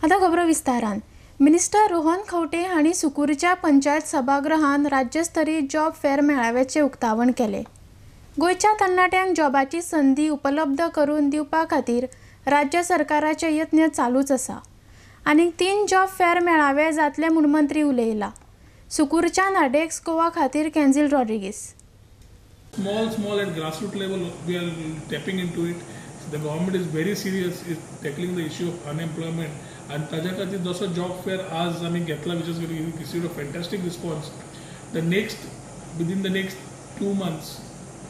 आतां खबरो विस्तारान. मिनिस्टर रोहन खंवटे हांणी सुकूरच्या पंचायत सभागृहान राज्यस्तरीय जॉब फेअर मेळाव्याचें उक्तावण केलें. गोंयच्या तरणाट्यांक जॉबाची संदी उपलब्ध करून दिवपा खातीर राज्य सरकाराचे यत्न चालूच आसा. आनीक 3 जॉब फेअर मेळावे जातले म्हूण मंत्री उलयला. सुकूरच्या नाडेक्स गोवा खातीर कॅन्झील Rodrigues. Small at grassroots level, we are tapping into it. The government is very serious in tackling the issue of unemployment. And ताज्या खातीर जसो जॉब फेअर आज आमी घेतला, which is received a fantastic response. The next, within the next 2 months,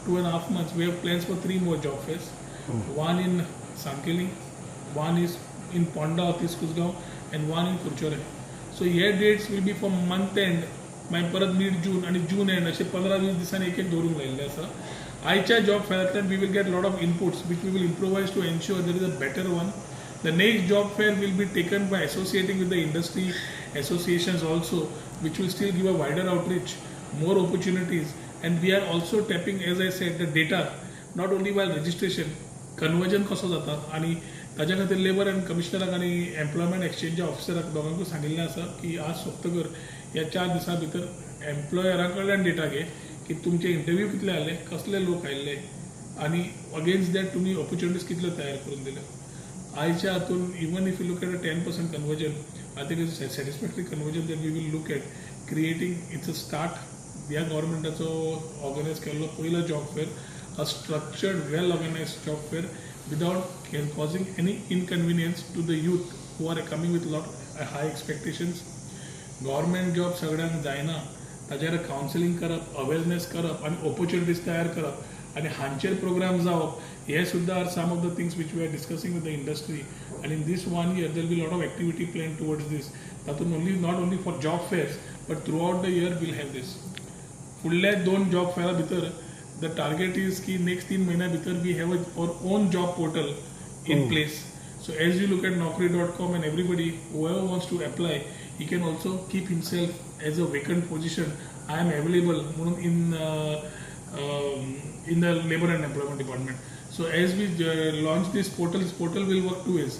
2.5 months, we have plans for 3 more job fairs. One in Sanquelim, one is in Ponda, Otis Kusgaon, and one in Curchorem. So here dates will be for month end. मागीर परत mid जून आनी जून and अशे 15-20 दिसांनी एक एक दवरूंक लायिल्ले आसा. आयच्या job फेअरांतल्यान we will get lot of inputs which we will improvise to ensure there is a better one. The next job fair will be taken by associating with the industry associations also, which will still give a wider outreach, more opportunities, and we are also tapping, as I said, the data not only while registration, conversion कसो जाता आनी ताज्या खातीर labour and कमिशनराक आनी employment एक्सचेंजच्या ऑफिसराक दोगांकूय सांगिल्लें आसा की आज सोंपतकर ह्या 4 दिसां भितर एम्प्लॉयरा कडल्यान डेटा घे की तुमचे इंटरव्यू कितले आले, कसले लोक आयिल्ले आनी अगेन्स्ट that तुमी ऑपॉर्च्युनिटीज कितल्यो तयार करून दिल्यो. आयच्या हातून even if you look at a 10% conversion, I think it's a satisfactory conversion that we will look at creating. It's a start. ह्या गव्हर्मेंटाचो ऑर्गनायज केल्लो पयलो job fair, a structured, well organized job fair without causing any inconvenience to the youth who are coming with lot high expectations. Government job सगळ्यांक जायना, ताचेर counselling करप, awareness करप आनी opportunities तयार करप आनी हांचेर प्रोग्राम जावप हे सुद्दां are some of the things which we are discussing with the industry. आनी in this 1 year there be lot of activity plan towards this. तातूंत only not only for job fairs but throughout the year we'll have this. फुडल्या 2 job Feira भितर the target is ki next 3 महिन्या भितर we have our own job portal in place. So as you look at naukri.com and everybody, whoever wants to apply, he can also keep himself as a vacant position. I am available म्हणून in the Labor and Employment Department. So as we launch this portal, this portal will work 2 ways.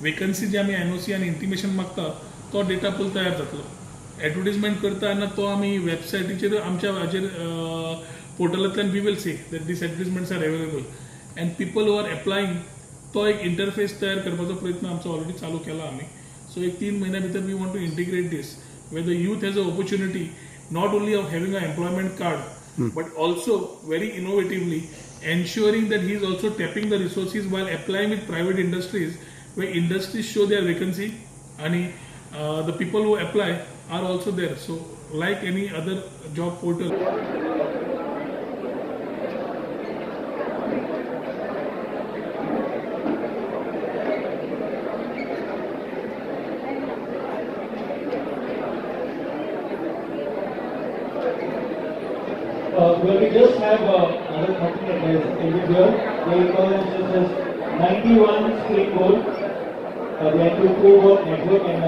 Vacancy जे आमी NOC आनी intimation मागता तो data पूल तयार जातलो. Advertisement करता तेन्ना तो आमी वेबसायटीचेर आमच्या हाजेर पोर्टलांतल्यान we will see that these advertisements are available and people who are applying, तो एक इंटरफेस तयार करपाचो प्रयत्न आमचो ऑलरेडी चालू केला आमी. सो एक 3 म्हयन्या भितर we want to integrate this where the youth has a opportunity not only of having a employment card but also very innovatively ensuring that he is also tapping the resources while applying with private industries where industries show their vacancy and the people who apply are also there. So like any other job portal. Well, we just have another company that has ended here. They call themselves as 91 Springboard. They are to co-work network and